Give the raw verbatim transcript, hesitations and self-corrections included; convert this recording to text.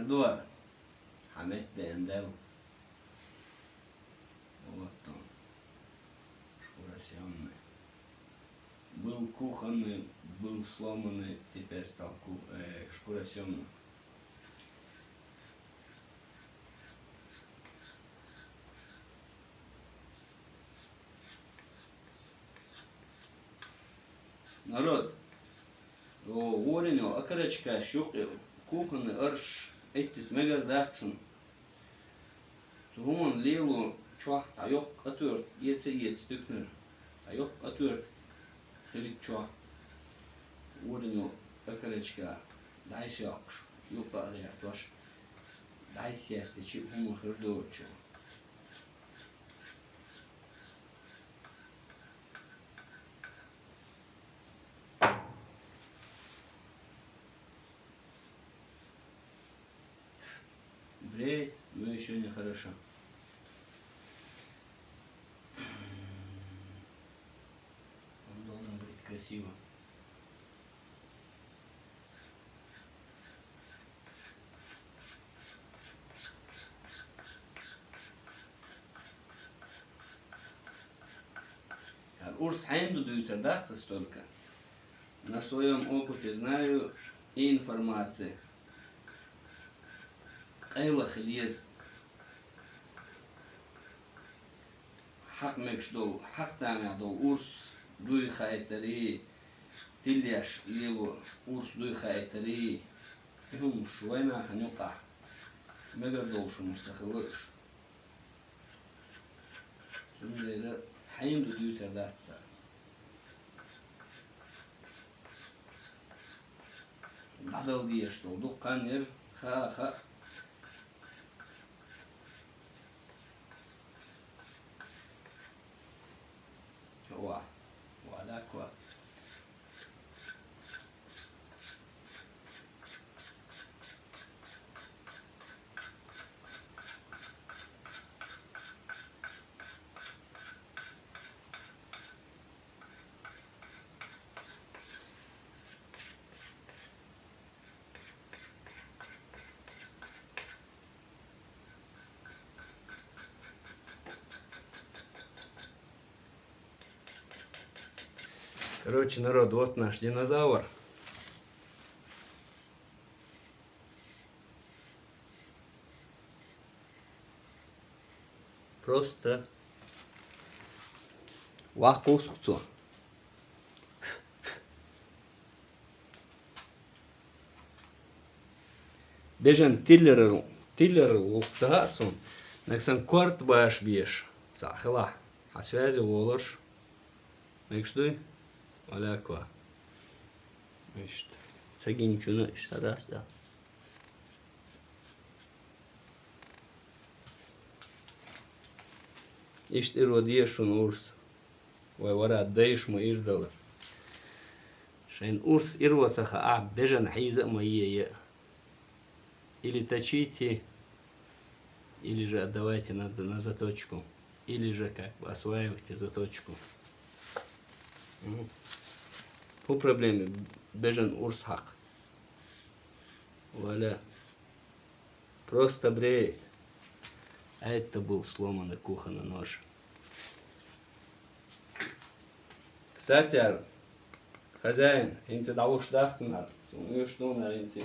Дуар. Хьамет ден дел. Вот он. Шкура съёмная. Был кухонный, был сломанный, теперь стал ку-, э, шкура съёмный. Народ, о, гӀурин йола окорочкаш юкъе кухонный арш эттӀа мегар дац шун. Цу хӀуманна лело чохь цхьа йоккха отвертка эца а эца туькнара. Цхьа йоккха отвертка хилийта чохь. ГӀурин йола окорочка дӀасайоккхуш, юкъа а гӀертош. ДӀасаяьттича хӀума хир доцучу. Бреет, но ещё нехорошо. Он должен быть красивым. ХӀара урс хьенан ду дуьйцур дац ас только. На своём опыте знаю и информация. Къайлаха леза. Хьакъ мегаш долу, хьакъ тамехь долу урс дуй хаийтарий, тилеш лело урс дуй хаийтарий. И хӀумаш вайнахана юкъахь мегар долуш хӀумаш ца хилла уьш. Цундела хьенан ду дуьйцур дац сан. ДӀадала дезаш долу дуккха хан яра, хаа, хаа. Ва, ва, ва. Короче, народ, вот наш динозавр. Просто вакхуьйсу цо. Бежан тиллерал, тиллерал гӀуллакх ца хаьа суна. Нагахь санна корта баш беш цхьаъ хилахь, хьан связи волуш. Мегаш дуй? Валяква. Иштта. Ца гинчунна иштта дац, да. Иштта иро деза шуна урс. Вай вара дайша ма иждалар. Шайн урс иро ца хаахь, бежан хьийза а ма е, е. Или точите, или же отдавайте на, на заточку, или же как бы осваивайте заточку. Мгм. По проблеме бежан урс хьакха. Валя. Просто бреет. А это был сломанный кухонный нож. Кстати, хозяин, хӀинца дӀалуш дац нах, суна уьш ду нах хӀинца.